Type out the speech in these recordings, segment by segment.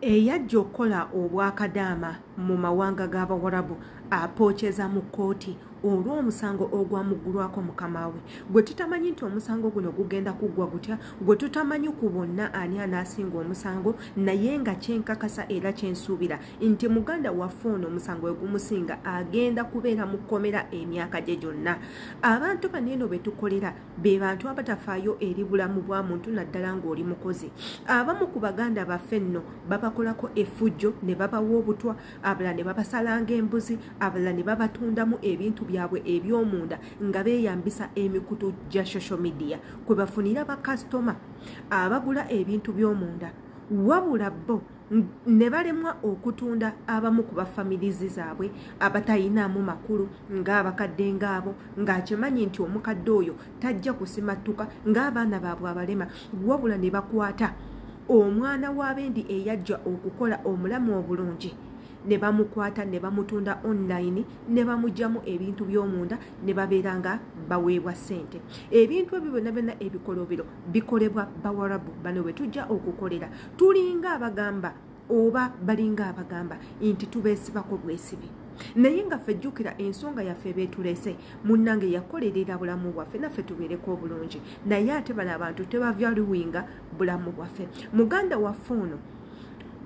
Eyajja okukola obwakadaama mu mawanga g'Abawarabu apookyeza mu kkooti olw'omusango ogwamuggulwako mukama we gwe tutamanyi nti omusango guno gugenda kuggwa gutya, gwe tutamanyi ku bonna ani anaasinga omusango, naye nga kyenkakasa era kyensuubira nti muganda waffe ono omusango we gumusinga agenda kubeera mu kkomera emyaka gye gyonna. Abantu bano eno be tukolera be bantu abatafaayo eri bulamu bwa muntu naddala ng'oli mukozi. Abamu ku baganda baffe nno babakolako effujjo ne babawa obutwa, abalala ne babasalanga embuzi, abalala ne babatundamu ebintu byabwe eby'omunda nga beeyambisa emikutu gya social media kwe bafunira bakasitoma abagula ebintu by'omunda, wabula bo ne balemwa okutunda abamu ku bafamilizi zaabwe abatayinaamu makulu ng'abakadde ng'abo, ng'akimanyi nti omukadde oyo tajja kusimattuka ng'abaana baabwe abalema, wabula ne bakwata omwana w'abendi eyajja okukola omulamu obulungi ne bamukwata ne bamutunda online ne bamugyamu ebintu by'omunda ne babeera nga baweebwa ssente. Ebintu ebyo byonna byonna ebikolobero bikolebwa Bawarabu bano bwe tujja okukolera. Tulinga abagamba oba balinga abagamba nti tubeesibako bwesibi, naye nga ffe jjukira ensonga yaffe ebeetuleese munnange yakolerera bulamu bwaffe naffe tubeereko obulungi, naye ate bano abantu tebavaluwinga bulamu bwaffe. Muganda waffe ono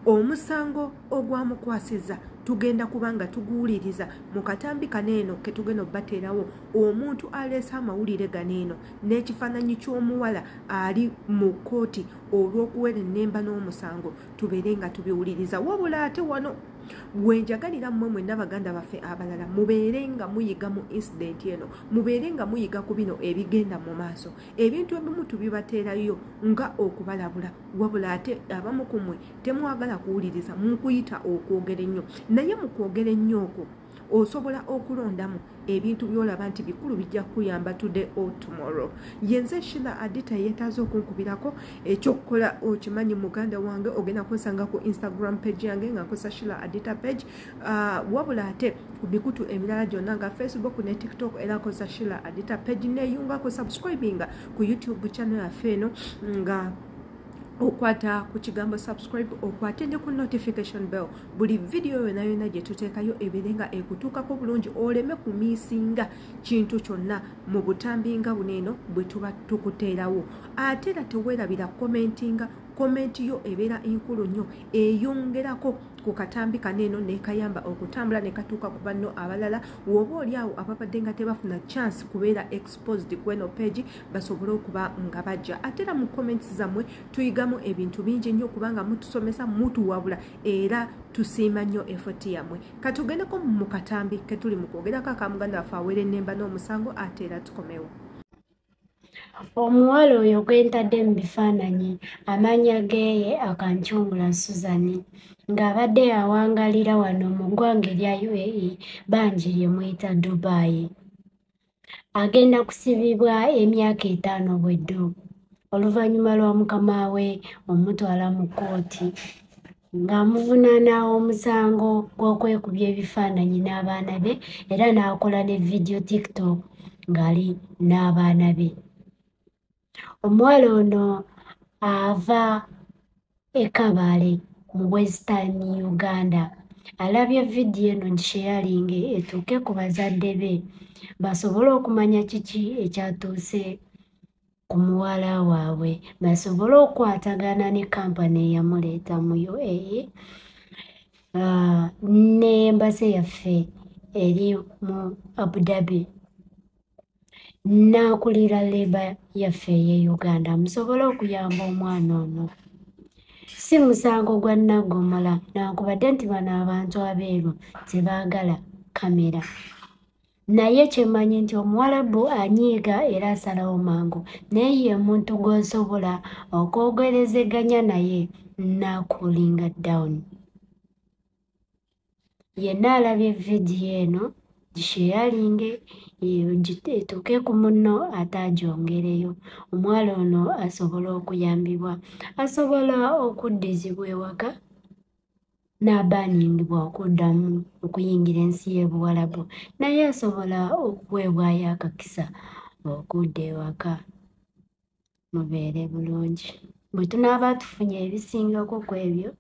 omusango ogwamukwasizza tugenda kubanga tuguwuliriza mu katambi kano eno ke tugenda obbateerawo omuntu aleese amawulire gano eno n'ekifaananyi ky'omuwala ali mu kkooti olw'okuwera ennemba n'omusango, tubeere nga tubiwuliriza. Wabula ate wano bwenjagalira mmwe mwenna baganda baffe abalala mubeere nga muyiga mu incident eno, mubeere nga muyiga ku bino ebigenda mu maaso. Ebintu ebimu tubibateerayo nga okubalabula, wabula ate abamu ku mmwe temwagala kuwuliriza, mukuyita okwogera ennyo, naye mu kwogera ennyo okwo osobola okulondamu ebintu by'olaba nti bikulu bijja kukuyamba today or tomorrow. Yenze Shila Adita, yeetaaze okunkubirako ekyokukola okimanyi muganda wange, ogenda kunsanga ku Instagram page yange nga nkozesa Shila Adita page, wabula ate ku mikutu emirala gyonna nga Facebook ne TikTok era nkozesa Shila Adita page. Neeyungako subscribinga ku YouTube channel yaffe eno nga okwata ku kigambo subscribe, okwate ne ku notification bell, buli vidiyo yonna yonna gye tuteekayo ebeere nga ekutuukako bulungi, oleme kumiisinga kintu kyonna mu butambi nga buno eno bwe tuba tukuteerawo. Ate era teweerabira commentinga, comment yo ebeera enkulu nnyo, eyongerako ku katambi kano eno nekayamba okutambula ne katuuka ku banno abalala woba oli awo ababadde nga tebafuna chance kubeera exposed ku eno page basobole okuba nga bajja. Ate era mu comments zammwe tuyigamu ebintu bingi nnyo kubanga mutusomesa, mutuwabula, era tusiima nnyo effort yammwe. Katugendeko mu katambi ketuli mu kwogerako aka muganda waffe awera ennemba n'omusango, ate era tukomewo. Omuwala oyo gwe ntadde mu bifaananyi amannya ge ye Akankyungula Susan, ng'abadde awangalira wano mu ggwanga erya UAE, bangi lye muyita Dubai. Agenda kusibibwa emyaka 5 bweddu oluvannyuma lwa mukama we omutwala mu kkooti ng'amuvunaana omusango gw'okwekubya ebifaananyi n'abaana be, era n'akola ne vidiyo TikTok ng'ali n'abaana be. Omuwala ono ava e Kabale mu Western Uganda. Alabye vidiyo eno ngisheyalinge etuuke ku bazadde be basobole okumanya kiki ekyatuuse ku muwala waabwe, basobole okukwatagana ne kampani eyamuleeta mu UAE ne embassy yaffe eri mu Abu Dhabi n'akulira labour yaffe ey'e Uganda, musobole okuyamba omwana ono. Si musango gwa naggomola, newankubadde nti bano abantu abeeru tebaagala kamera, naye kyemmanyi nti Omuwalabu anyiiga era asalawo mangu, naye ye muntu gw'osobola okwogerezeganya naye n'acoolinga down. Yenna alabye vidiyo eno gisheyalinge etuuke ku munno ate agyongereyo, omuwala ono asobole okuyambibwa, asobola okuddizibwa ewaka n'abaaningibwa okuddamu okuyingira ensi y'e Buwalabu, naye asobola okuweebwayo akakisa okudda ewaka. Mubeere bulungi. Bwe tunaaba tufunye ebisingako ku ebyo.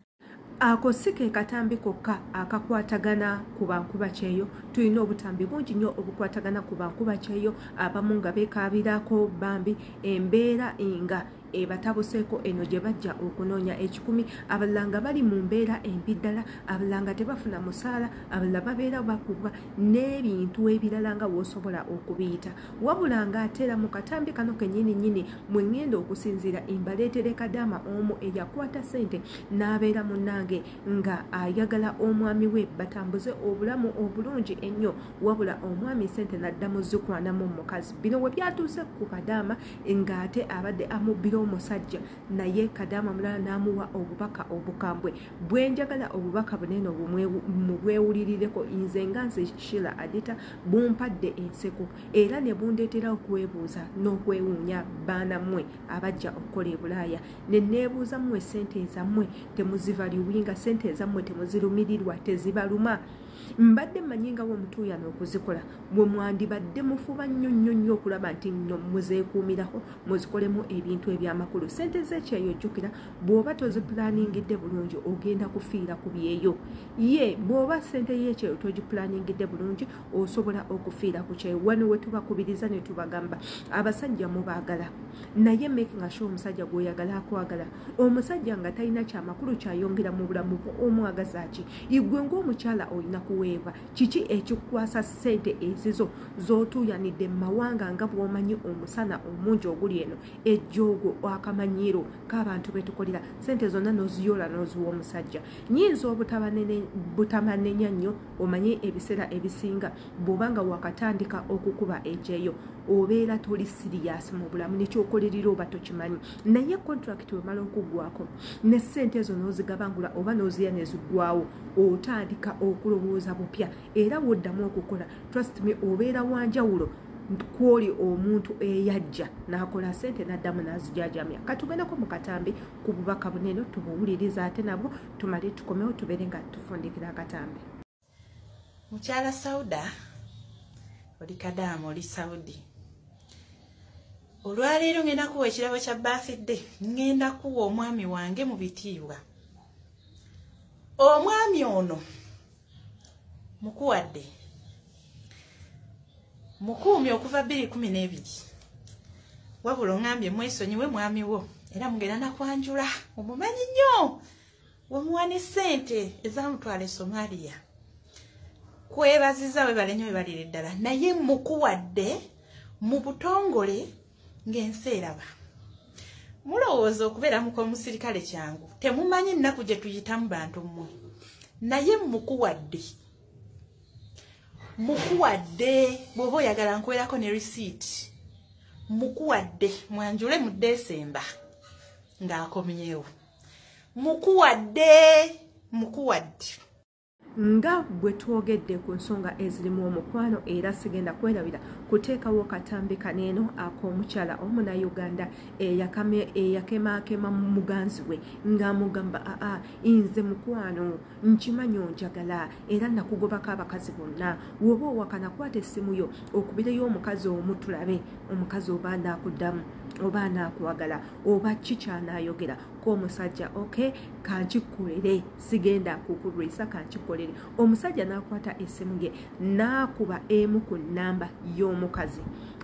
Ako si ke katambi kokka akakwatagana ku bankuba kyeyo. Tulina obutambi bungi nnyo obukwatagana ku bankuba kyeyo, abamu nga beekaabirako bambi embeera nga ebatabuseeko eno gye bajja okunoonya ekikumi, abalala nga bali mu mbeera embi ddala, abalala nga tebafuna musaala, abalala babeera bakubwa n'ebintu ebirala nga w'osobola okubiyita. Wabula ng'ate era mu katambi kano kennyini nnyini mwe ŋŋenda okusinziira mbaleetere kadaama omu eyakwata ssente n'abeera munnange nga ayagala omwami we batambuze obulamu obulungi ennyo, wabula omwami ssente n'addamu zikwanamu mukazi. Bino we byatuuse ku kadaama ng'ate abadde amubbira omusajja, naye kadaama mulala n'amuwa obubaka obukambwe. Bwe njagala obubaka bunene mubwewulirireko nze nga nze Sheila Adita, bumpadde enseko era ne bundeetera okwebuuza n'okwewuunya baana mmwe abajja okukola e Bulaaya. Ne neebuuza mmwe ssente ezammwe temuzivaluwinga, ssente ezammwe temuzirumirirwa, tezibaluma. Mbadde mmanyi nga bwe mutuuyana okuzikola, bwe mwandibadde mufuba nnyo nnyo nnyo okulaba nti nno muzeekuumirako, muzikolemu ebintu ebyamakulu. Ssente z'ekyeyo jjukira, bw'oba tozipulaaningidde bulungi ogenda kufiira ku byeyo. Ye bw'oba ssente y'ekyeyo togipulaaningidde bulungi osobola okufiira ku kyeyo. Wano we tubakubiriza ne tubagamba abasajja mubaagala, naye making sure omusajja gw'oyagala akwagala. Omusajja nga talina kyamakulu kyayongera mu bulamu bwo omwagaza ki? Igwe ng'omukyala olina kuweebwa kiki ekikukwasa ssente ezizo z'otuuyanidde mu mawanga nga bw'omanyi omusana omungi oguli eno ejjoogo akamanyiiro k'abantu betukolera, ssente zonna n'oziyoola n'oziwa omusajja. Nyinza obutabanenya nnyo, omanye ebiseera ebisinga bw'oba nga wakatandika okukuba ekyeyo obeera toli serious mu bulamu, nekyokolerera oba tokimanyi, naye contract wemala okuggwako ne ssente ezo n'ozigabangula oba n'oziya neziggwawo, otandika okulowooza bupya era woddamu okukola. Trust me, obeera wanjawulo kwoli omuntu eyajja n'akola ssente n'addamu n'azijajamya. Katugendeko mu katambi ku bubaka bunene tubuwuliriza, ate nabwo tumale tukomewo tubeere nga tufundikira akatambi. Mukyala Sauda, oli kadaama, oli Saudi, olwaleero ngenda kuwa ekirabo kya birthday. Ngenda kuwa omwami wange mu bitiibwa. Omwami ono mukuwadde mukuumi okuva 2012, wabula oŋambye mwesonyiwe mwami wo, era mugenda nakwanjula, omumanyi nnyo, wemuwa ne ssente ezamutwala e Somalia. Kwebaziza, webale nnyo, webalire ddala, naye mukuwadde mu butongole ng'ensi eraba. Mulowooza okubeera muka omusirikale kyangu? Temumanyi ennaku gye tuyitamu bantu mmwe, naye mukuwadde, mukuwadde. Bw'oba oyagala nkuwerako ne receipt. Mukuwadde mwanjule mu Desemba ng'akomyewo. Mukuwadde, mukuwadde. Nga bwe twogedde ku nsonga ezirimu omukwano, era sigenda kwerabira kuteekawo katambi kaneeno ak'omukyala omunauganda eyakemaakema muganzi we ng'amugamba, "Aa, nze mukwano nkimanyi onjagala era nakugobako abakazi bonna. Woba owakana kwata essimu yo okubireyo omukazi omu, tulabe omukazi oba anaakuddamu oba anaakwagala oba ki kyanaayogera." Ko omusajja, "Ok, kankikolere, sigenda kukulwisa, kankikolere." Omusajja n'akwata essimu ye n'akuba emu ku nnamba y'omukazi,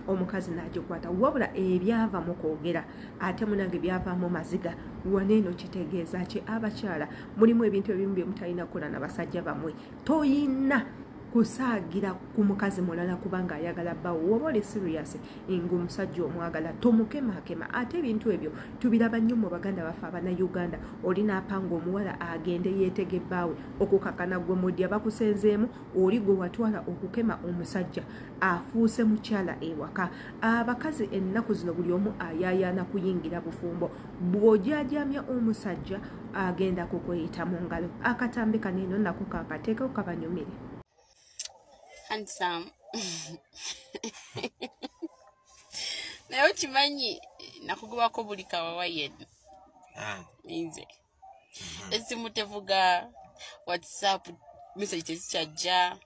omukazi n'agikwata, wabula ebyava mu kwogera ate munange byavaamu maziga. Waneeno kitegeeza ki? Abakyala mulimu ebintu ebimu bye mutalina kukola na basajja bammwe. Toyina kusaagira ku mukazi mulala kubanga ayagala bbawo. Woba oli serious ng'omusajja omwagala, tomukemakema. Ate ebintu ebyo tubiraba nnyo mu baganda baffe abannayuganda. Oli n'apanga omuwala agende yeetega ebbaawe okukakana gwe mudya bakusenzeemu, oli gwe watwala okukema omusajja afuuse mukyala ewaka. Abakazi ennaku zino buli omu ayaayaana kuyingira bufumbo. Bw'ojajamya omusajja agenda kukweyita mu ngalo. Akatambi kano eno nako kakateekeo kabanyumire. Handsome, naye okimanyi nakugobako buli kawawa yenna. Nze esimu tevuga, WhatsApp message tezikyajja.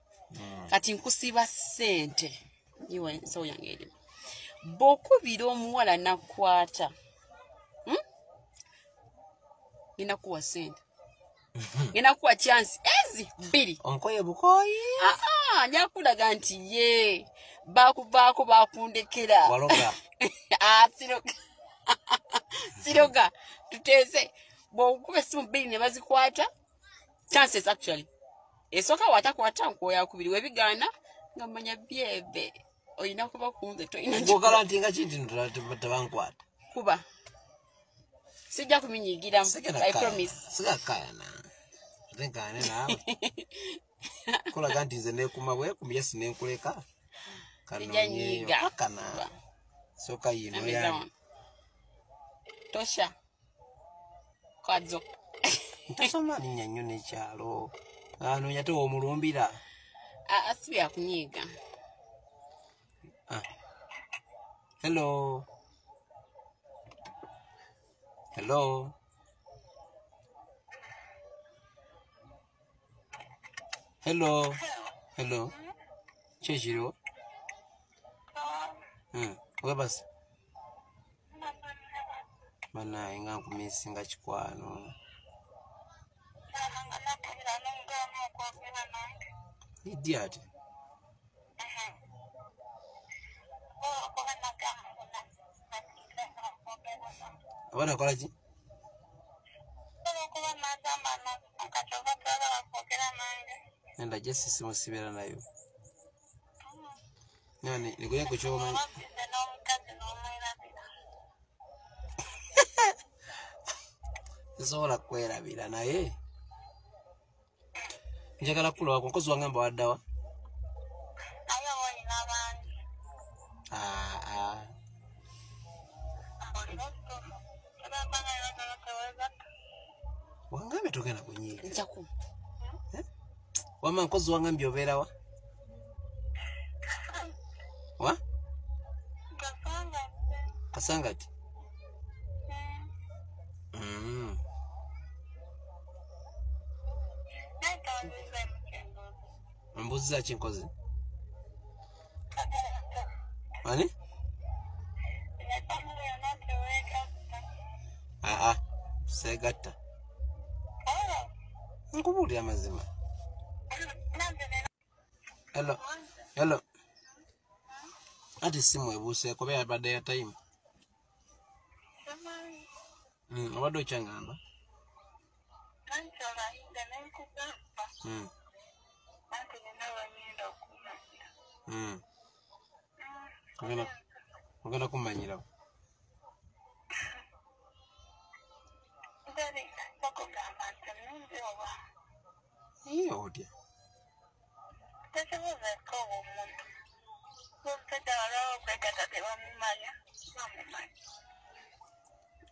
Kati nkusiba ssente, iwe ensawo yange erimu. Bw'okubira omuwala nakwata, Ngenda kuwa ssente. Ngenda kuwa chance ezi 2. Onkoye bukoyi. Nyakulaga nti ye bakuvaako bakundekera. Waloga. Siroga. Siroga. Tuteese bw'okuba essimu 2 ne bazikwata. Chances actually. Esooka watakwata nkoya kubiri webigaana nga manya byebe. Oyina kuba kunze toyina. Ngogala nti nga kintu tabankwata. Kuba. Sijja kuminyigira. I promise. Sigakayana. Ate nkaane naawe. Kulaga nti nze neekuma bwekumi yes nenkuleka. Kano kakana. Soka yino yani. Tosha. Kwadzo. Ntasoma linnya nnyo n'ekyalo. Anoonya te omulumbira. Si byakunyiiga. Hello. Hello. Hello. Hello. Ki ekiriwo? Webase. Banaye nga nkumisinga kikwano. Idiot. Abana kola ki? Nenda jesi simu sibera nayo. Nani nikuja kuchoma. Sisobola kwerabira naye. Njagala kulaba nkozi wangamba waddawa. Wangambye togenda kunyiiga. Njaku. Wamma nkozi wangambye obeera wa? Wa? Kasangati. Mbuzi ki nkozi? Ani? Segatta. Nkubuulira amazima. Hello. Hello. Ati simu ebuuseeko oba yabadde ya time. Obadde okyangamba? Ogenda kummanyirawo. Ye otya?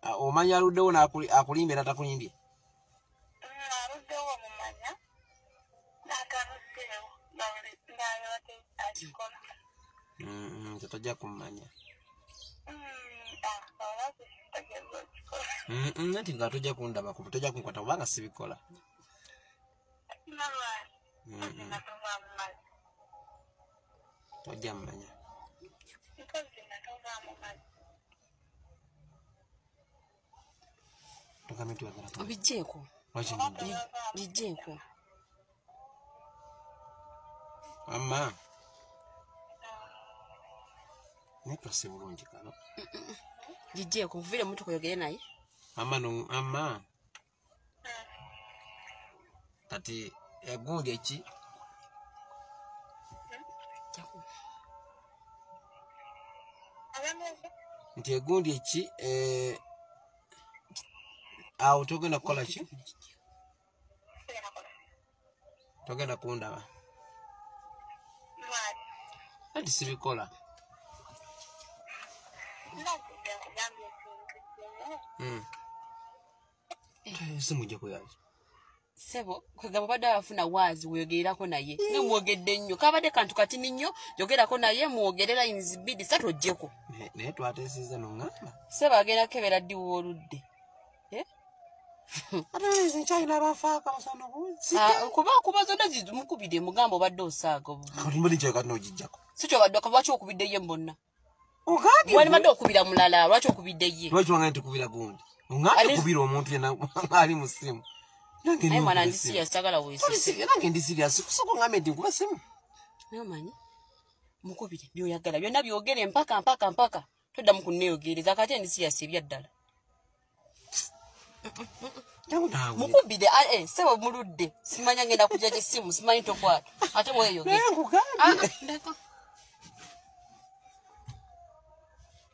Omanya aluddewo akulimbye n'atakulimbye? Nze tojja kummanya. Anti nga tojja kundaba tojja kunkwata kubanga sibikola. Tojja mmanya. Obijjeeko. Bijjeeko. Amma. Naye bulungi kano. Gijjeeko nvire emmotoka oyogere naye. Amma no amma. Kati egundi eki? Nti egundi eki awo togenda kukola ki? Togenda kundaba. Anti sibikola. Esimu ojja kuyaza. Ssebo kwegamba obadde abafuna waazi weeyogererako naye ne mwogedde nnyo kabadde kantu katini nnyo yogerako naye mwogere lines 2 3 ojjeko. Naye twateesezza n'oŋŋamba. Ssebo agenda kukebera ddi w'oludde. Ate nze nkyalina abafaako abasana obuwezi. Kuba zonna zimukubidde mugamba obadde osaaga. Kati mbadde nkyali kati n'ogiggyako. Si kyobadde lwaki okubidde ye mbonna? Ogambye. Wandibadde okubira mulala lwaki okubidde ye? Lwaki wangambye nti kubira gundi? Ongambye kubira omuntu yenna ali mu ssimu. Naye mwana ndi serious, sagala weesese. Nange ndi serious, kusooka ongambe nti nkuba essimu. Naye omanyi mukubire by'oyagala byonna byogere mpaka mpaka mpaka toddamu kunneeyogereza kati ndi serious ebyaddala. Mukubire sebo muludde simanya ngenda kujja gy'essimu simanyi tokwata ate weeyogere. Nkugambye.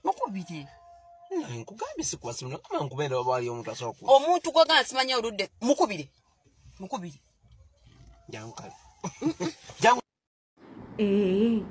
Mukubire. Nkugambye sikuba simu nagamba nkubende oba waliyo omuntu asobola ku omuntu gwagamba simanya oludde mukubire. Mukubire. Jangu kale. Jangu.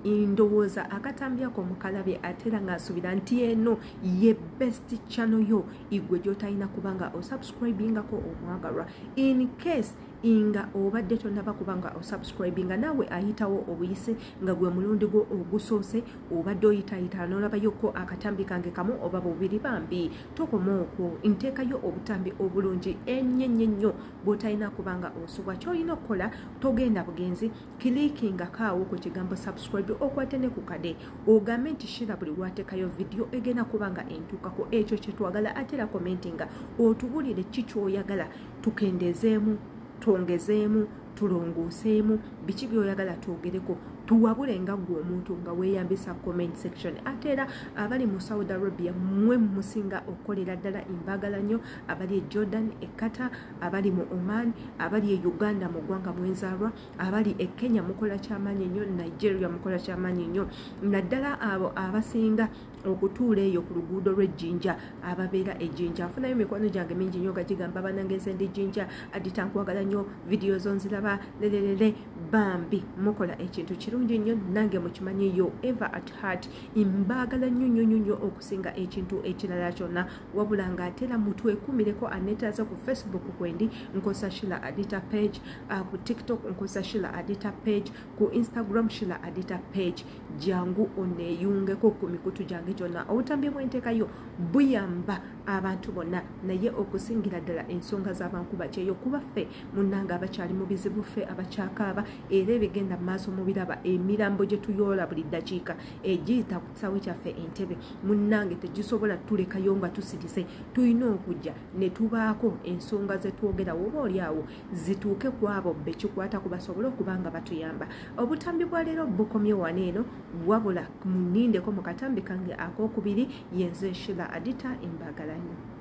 Ndowooza akatambi ako mukalabye ate era ng'asuubira nti eno ye best channel yo igwe gy'otalina kubanga osubscribingako omwagalwa. In case inga obadde tonnaba kubanga osubscribinga naawe ayitawo obuyise nga gwe mulundi gwo ogusoose obadde oyitayita n'olabayoko akatambi kange kamu oba bubiri bambi tokoma okwo nteekayo obutambi obulungi ennyo ennyo ennyo bw'otalina kubanga osubwa. Ky'olina okukola togenda bugenzi kiliikingako awo ku kigambo subscribe okwate ne ku kade ogambe nti Shira buli lwateekayo vidiyo egenda kubanga entuukako ekyo kye twagala ate era commentinga otubulire ki ky'oyagala tukendezeemu twongezeemu tulongooseemu biki by'oyagala twogereko tuwabule nga ggwe omuntu nga weeyambisa comment section. Ate era abali mu Saudi Arabia mmwe musinga okukolera ddala embaagala nnyo, abali e Jordan, e Qatar, abali mu Oman, abali e Uganda mu ggwanga mwenzaalwa, abali e Kenya mukola kyamaanyi nnyo, Nigeria mukola kyamaanyi nnyo, naddala abo abasinga okutuula eyo ku luguudo lw'ejjinja ababeera ejjinja. Nfunayo mikwano gyange mingi nnyo nga gigamba bannange nze ndi Jjinja, Adita nkwagala nnyo, vidiyo zo nziraba lelelele. Bambi mukola ekintu kirungi nnyo nange mukimanyi yo ever at heart mbaagala nnyo nnyo nnyo nnyo okusinga ekintu ekirala kyonna. Wabula ng'ate era mutwekumireko aneetaaza ku Facebook kwendi nkosa Shila Adita page, ku TikTok nkosa Shila Adita page, ku Instagram Shila Adita page. Jangu oneeyungeko ku mikutu gyange gyonna. Obutambi bwenteekayo buyamba abantu bonna naye okusingira ddala ensonga z'abankuba kyeyo kuba ffe munnange abakyali mu bizibu ffe abakyakaaba era ebigenda mu maaso mubiraba emirambo gye tuyoola buli ddakiika egiyita ku kisaawe kyaffe Entebbe munnange tegisobola tulekayo nga tusirise. Tulina okujja ne tubaako ensonga ze twogera woba oli awo zituuke ku abo be kikwatako basobole okuba nga batuyamba. Obutambi bwa leero bukomye wano eno, wabula munnindeko mu katambi kange akookubiri. Yenze Shila Adita, embaagala nnyo.